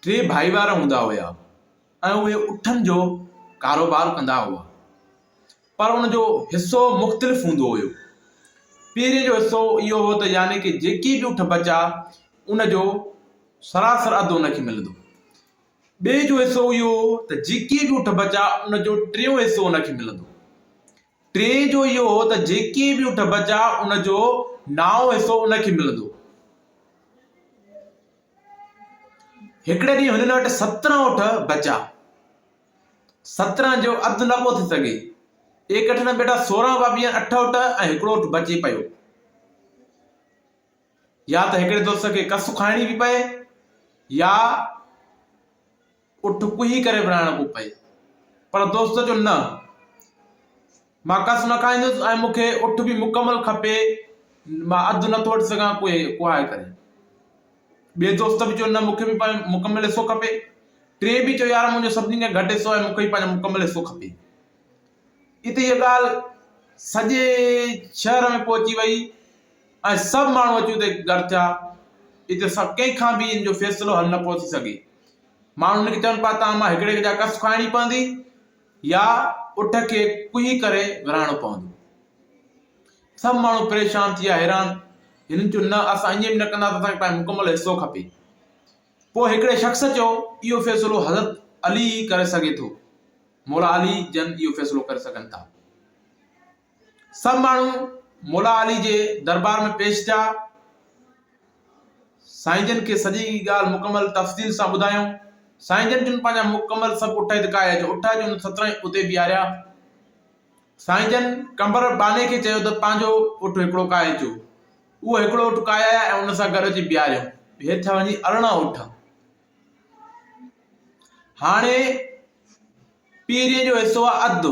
ٽي ڀائيوار هوندا هيا ۽ اهي اٺن جو ڪاروبار ڪندا هئا پر ان جو حصو مختلف هوندو هيو. پهرين جو حصو اهو هو ته يعني ڪه جيڪي به اٺ بچا ان جو سراسر اڌ ان کي ملندو. ٻئي جو حصو اهو هو ته جيڪي به اٺ بچا ان جو ٽيون حصو ان کي ملندو. ٽئين جو اهو هو ته جيڪي به اٺ بچا ان جو نائون حصو ان کي ملندو. هڪڙي ڏينهن هنن وٽ 17 اٺ بچا. 17 جو اڌ نه پيو ٿي سگهي. ايڪهٺ نه بيٺا 16 پيا بيهن اٺ اٺ ۽ هڪڙو اٺ بچي پيو. يا ته هڪڙي دوست کي ڪس کائڻي پئي پئي يا اٺ ڪهي ڪري ورهائڻو پيو پئي. پر دوست چيو نه مان ڪس نه کائيندس ۽ مون کي اٺ به مڪمل کپي مان اڌ نٿو وٺي سگهان ڪهي ڪهائي ڪري. ٻئي دوست به چيو نه مون کي به پنهنجو مڪمل حصو کپي. ٽئين به چيو يار منهنجو سڀني کان گهٽ حصو آهي مون کي به پنهنجو مڪمل حصو کپي. اتي هيء ڳالهه سڄي شهر ۾ پهچي وئي ۽ سڀ ماڻهو اچي اتي گڏ ٿيا. اتي سڀ ڪنهن کان به ان جو فيصلو حل نه پيو ٿي سگهي. ماڻهو هن کي چون پيا توهان مان هڪڙي کي جا ڪس کائڻي پوندي يا اٺ کي ڪهي ڪري ورهائڻو پوندو. سڀ ماڻهو پريشان ٿي ويا حيران. هنن چيو نه اسان ائين به نه ڪنداسين اسان کي پنهنجو مڪمل حصو کپي. پوء هڪڙي شخص چيو اهو فيصلو حضرت علي ئي ڪري سگهي ٿو. مولا علي جن اهو فيصلو ڪري سگهن ٿا. سڀ ماڻهو مولا علي جي دربار ۾ پيش ٿيا. سائين جن کي سڄي ڳالهه مڪمل تفصيل سان ٻڌايائون. سائين جن جن پنهنجا مڪمل سڀ اٺ هت ڪاهي اچو. اٺ اچي ان 17 ئي اتي بيهاريا. سائين جن قمبر ٻانهي کي چيو ته پنهنجو اٺ هڪڙو ڪاهي اچو. اهو هڪڙو اٺ ڪاهي آيا ۽ ان سان گڏ اچي بيهاريائون. هيٺ وڃي 18 اٺ. هاڻي پهرين جو حصو آهي اڌ.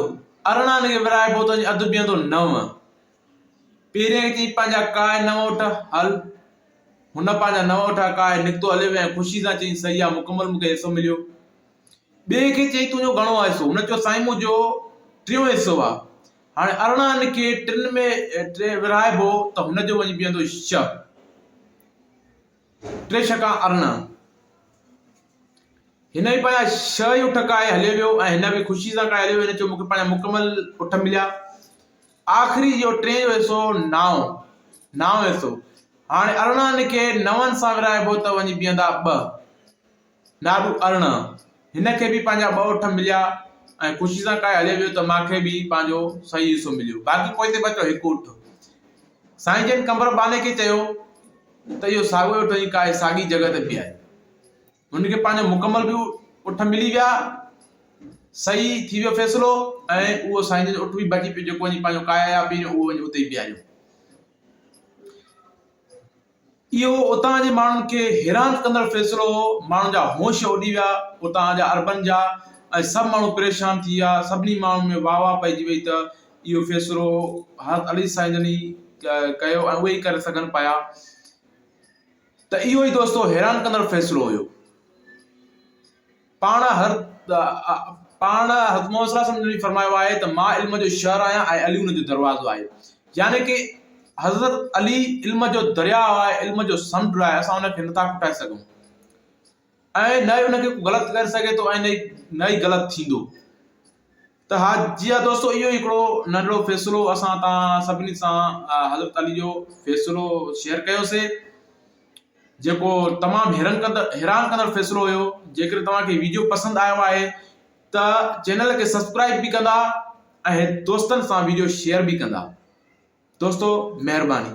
18 کي ورهائبو ته وڃي اڌ بيهندو نو. پهرين کي چيائين پنهنجا ڪاهي نو اٺ هل. هن پنهنجا نو اٺ ڪاهي نڪتو هليو ويو ۽ خوشي سان چيائين صحيح آهي مڪمل مون کي حصو مليو. ٻئي کي چيائين تنهنجو گهڻو آهي حصو؟ هن چيو سائين منهنجو ٽيون حصو آهي. هاڻي 18 کي ٽن ۾ ٽي ورهائبو ته هن جو وڃي بيهندو ڇهه. ٽي ڇڪا 18. هن به پنهنجا ڇهه ئي اٺ ڪاهي هليو ويو ۽ هن به خوشي سان ڪاهي هليو ويو. هن چيو مون کي پنهنجا مڪمل اٺ مليا. آخري جو ٽئين جو حصو نائون، نائون حصو. هاڻي 18 کي نون سان ورهائبو ته وڃي بيهندا ٻه. ناڏو 18. هن کي به پنهنجا ٻه اٺ مليا ۽ خوشي سان ڪاهي هليو ويو ته مان کي به پنهنجو صحيح حصو مليو. باقي پوئتي بچيو هڪ اٺ. سائين جن قمبر ٻانهي کي چيو ته اهو ساڳيو اٺ وڃي ڪاهي ساڳي جڳهه تي بيهاريو. هن کي پنهنجو مڪمل به اٺ ملي ويا، صحيح ٿي ويو فيصلو ۽ اهو سائين جن جو اٺ به بچي پيو جيڪو وڃي پنهنجو ڪاهي آيا پهريون اهو وڃي اتي ئي بيهاريو. اهو اتان جي ماڻهن کي حيران ڪندڙ فيصلو هو، ماڻهن جا هوش اڏي ويا اتان جا عربن جا ۽ سڀ ماڻهو پريشان ٿي ويا، سڀني ماڻهن ۾ واهه واهه پئجي وئي ته اهو فيصلو حضرت علي سائين جن ئي ڪيو ۽ اهي ئي ڪري سگهن پيا. ته اهو ئي دوستو حيران ڪندڙ فيصلو هيو. پاڻ هر پاڻ حضرت محمد صلي الله عليه وسلم جن فرمايو آهي ته مان علم جو شهر آهيان ۽ علي ان جو دروازو آهي. يعني ڪه حضرت علي علم جو درياء آهي، علم جو سمنڊ آهي، اسان ان کي نٿا کٽائي سگهون ۽ نه ئي ان کي ڪو غلط ڪري سگهي ٿو ۽ نه ئي غلط ٿيندو. ته ها جي ها دوستو اهو هڪڙو ننڍڙو فيصلو اسان تان سڀني سان حضرت علي جو فيصلو شيئر ڪيوسي جيڪو تمام حيران ڪندڙ حيران ڪندڙ فيصلو هيو جيڪڏهن توهان کي ويڊيو پسند آيو آهي ته چينل کي سبسڪرائب به ڪندا ۽ دوستن سان ويڊيو شيئر به ڪندا دوستو مهرباني.